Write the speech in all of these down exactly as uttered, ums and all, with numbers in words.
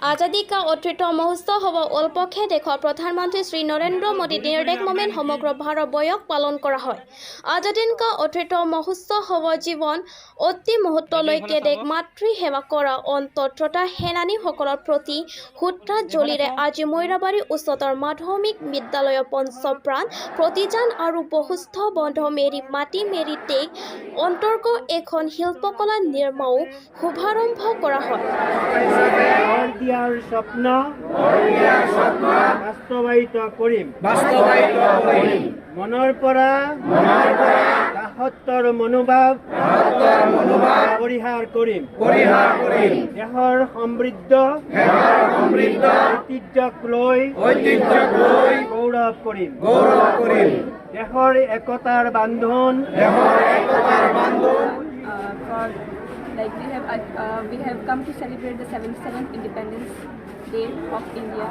আজাদী কা অমৃত মহোৎসৱ হ'ব উপলক্ষে দেশৰ প্ৰধানমন্ত্ৰী শ্ৰী নৰেন্দ্ৰ মোদী নিৰ্দেশ মৰ্মে সমগ্ৰ ভাৰত বৰ্ষত পালন কৰা হয়। আজাদী কা অমৃত মহোৎসৱ হ'ব জীৱন অন্তিম মুহূৰ্তলৈকে দেশ মাতৃ সেৱা কৰা অন্তত সেনানীসকলৰ প্ৰতি শ্ৰদ্ধাঞ্জলিৰে আজি ময়ৰাবাৰী উচ্চতৰ মাধ্যমিক বিদ্যালয়ৰ পঞ্চ প্ৰাণ প্ৰতিষ্ঠান আৰু বশিষ্ঠ বন্ধ মেৰী মাটি মেৰী দেশ অন্তৰ্গত এখন শিল্পকলা নিৰ্মাণো শুভাৰম্ভ কৰা হয়। ঘৰ দিয়াৰ স্বপ্ন বাস্তৱায়িত কৰিম। বাস্তৱায়িত কৰিম। মনৰ পৰা মনৰ পৰা দাসত্বৰ মনোভাৱ ভাৰতৰ মনোভাৱ পৰিহাৰ কৰিম। পৰিহাৰ কৰিম। দেশৰ সমৃদ্ধ দেশৰ সমৃদ্ধ ঐতিহ্যক লৈ ঐতিহ্যক লৈ গৌৰৱ কৰিম। গৌৰৱ কৰিম। দেশৰ একতাৰ বান্ধোন দেশৰ একতাৰ বান্ধোন uh, for like we have uh, uh, we have come to celebrate the seventy-seventh Independence Day of India.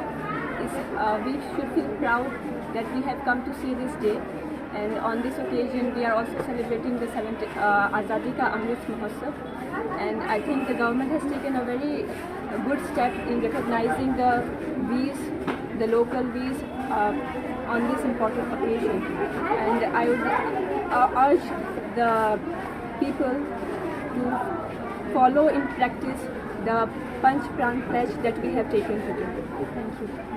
Is uh, we should feel proud that we have come to see this day, and on this occasion we are also celebrating the seventy, uh, Azadi Ka Amrit Mahotsav. And I think the government has taken a very good step in recognizing the Veers, the local Veers, uh, on this important occasion. And I would uh, urge the people to follow in practice the Panch Pran pledge that we have taken today. Thank you.